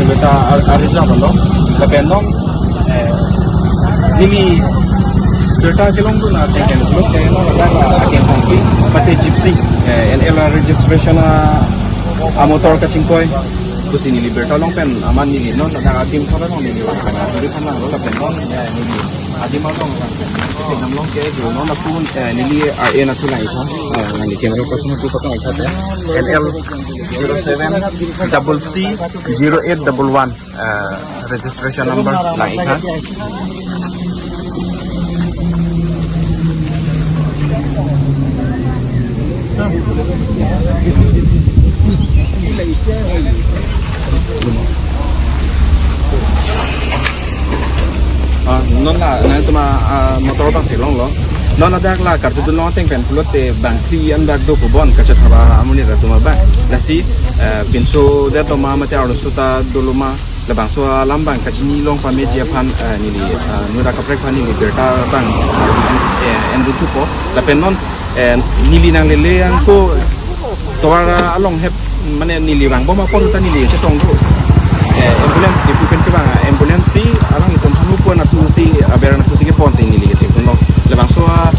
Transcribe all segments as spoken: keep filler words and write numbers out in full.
Birta ar-, arjap lo, lapen non, eh, neli birta kelongdun ateng pen pulote non ladak aken hongpi, mate Gypsy, eh, N L registration a, a motor kachingkoi pusi neli birta along pen amat neli non ladak adim thora along neli vang tanglo, turi thanlo lapen non, eh, neli adim along vang pen. Namlong ke jo non apun, eh, neli R A na thu lang-ik tha, eh, neli camera person thu patang-ik tha, eh, N L zero seven double C zero eight double one, eh, registration number lang-ik tha. Ah, non la, nangtum a, ah, motor abang theklonglo. Non ladak la kartudun long ateng pen pulote bang phli an dak do pu bon kachethan amonit atum abang. Lasi, eh, pinso det lo ma mate arloso ta dolo ma, labangso alam abang kachini long pameji aphan, eh, neli, eh, nura kaprek aphan neli birta abang, eh, endun thupo. Lapen non, eh, neli nanglele angko tovar along hep, mane neli vangbom apot ta neli chetong do. Eh, ambulance di pu pen kevang, ambulance si alanglitum aphan pu na tu si, aber na tu si kepon si neli ketheklonglo. Labangso a,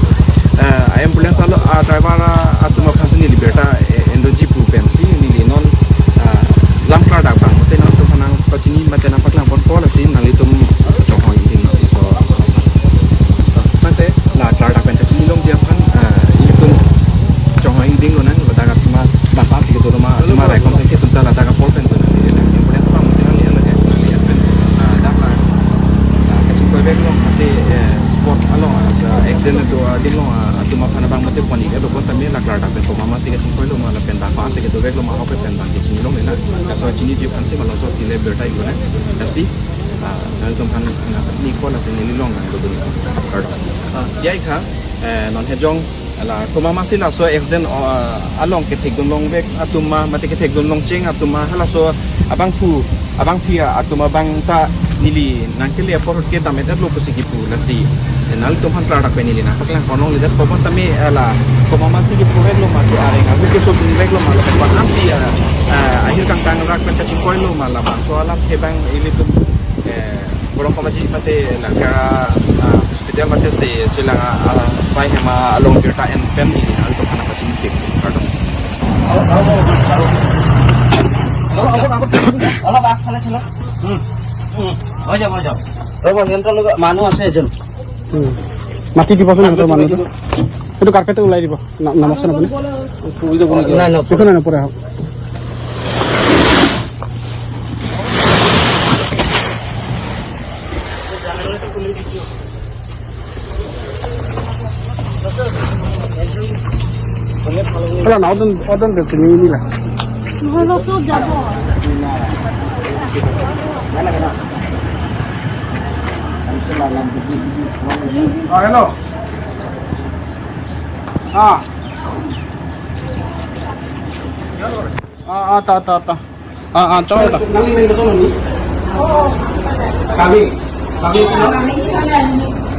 eh, ambulance alo, a driver a, atum aphan si neli birta, eh, endunji pu pensi neli non, ah, lam klardak abang mate nangtum aphan nangpachini mate nangpaklang ponpo lasi nanglitum chonghong-ik ding non. So, mate la klardak pen kachini longji aphan, ah, ilitum chonghong-ik ding lonang, ladak atum abang pasi kedo lo ma, atum raikom sengke atum ta ladak apor pen do nang, neli nang ambulance abang mate nangli ala nangli pen, ah, dak la, ah, kachingkoivek long mate, eh, spot along, ah, accident do, ah, adim long, ah, atum aphan abang mate pon-ik do pon tame la klardak pen komat ma si kachingkoi lo ma lapen dak pasi kedovek lo ma ahok pen abang kachini longle na. Laso chiniji aphan si malomso tile birta-ik lonang. Lasi, ah, nangtum aphan nangpachini ko lasi neli long nang do dun. Kardom. Ah, ya ik tha, eh, non hejong la komat ma si laso accident, ah, along kethekdun longvek atum ma mate kethekdun longcheng atum ma halaso abangphu, abangpi atum abang ta neli nangkele apor ahut ke dam-et-et lo pusi kipu lasi. Nangtum aphan klardak pen neli nangpaklang pon longledet pu bon tame, eh, la komat ma si kipuvek lo ma ke areng ahu kesodunvek lo ma lapen ko-an si, eh, eh, ahir kangtang rak pen kachingkoi lo ma labangso alam ke abang ilitum, eh, Borong Kamaji mate la Kara, ah, hospital mate si chelang, ah, ah, sai hema along birta en pen neli nangtum aphan nangpachini tik. Kardom. অলপ আগফালে খেলক। হুম, হুম, হৈ যাব, হৈ যাব। ৰ'ব, সিহঁতৰ লগত মানুহ আছে এজন। হুম। মাতি দিবচোন সিহঁতৰ মানুহটো। এইটো কাৰ্পেটটো ওলাই দিব। না-, নামকচোন আপুনি। পৰি যাব নেকি? নাই, নাই, একো নাই, নপৰে, আহক। Wala na, odon, odon de sini ini lah. Wala so jabo. Ah, hello. Ah. Ah, ah, ta, ta, ta. Ah, ah, chong ta. Nang main boso nani? Kami. Kami.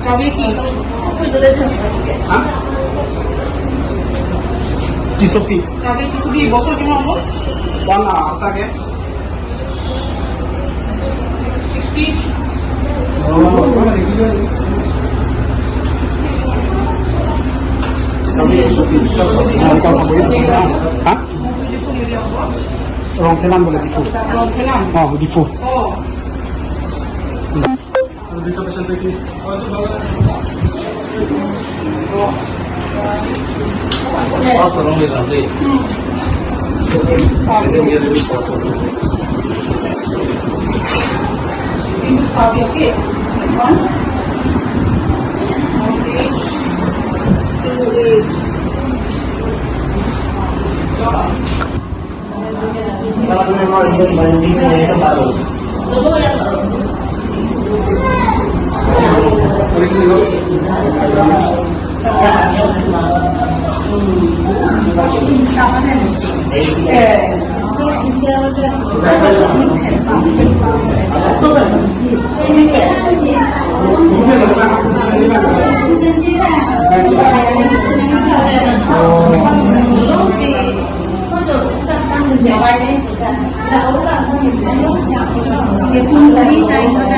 Kami ki. Ha? Tisopi. Kami Tisopi. Boso cuma apa? Wan, ah, tak ya? Sixties. Oh. Kami Tisopi. Ha? Rongphelan bole Diphu. Rongphelan. Oh, Diphu. Oh. This is Kavya, okay? One. One page. Two page. Tari tarik